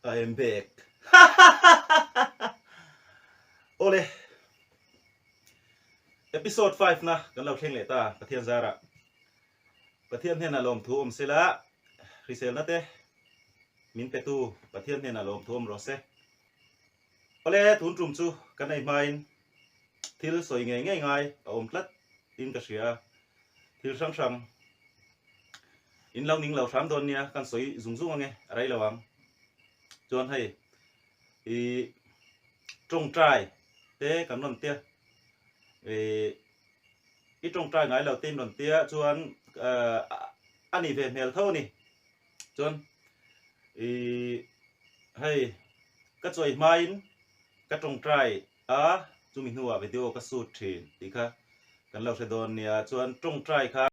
I am back. Awle. Episode 5 na kan lo thleng leh ta Pathian zarah. Pathian hnenah lawmthu awm sela, hriselna te min petu Pathian hnenah lawmthu awm rawh se. Awle tun tum chu kan ei hmain thil sawi ngei ngei ngai a awm tlat in ka hria a, thil hrang hrang in lo ning lo hram dawn nia kan sawi zung zung ange a rei lo ang. Chuan hei i tawngtai te kan rawn tia i i tawngtai ngai lo te in rawn tia chuan a ni ve hmel tho a ni. Chuan i hei ka chawi hmain ka tawngtai a chumi hnuah video ka shoot thin tih kha kan lo hre dawn nia chuan tawngtai kha.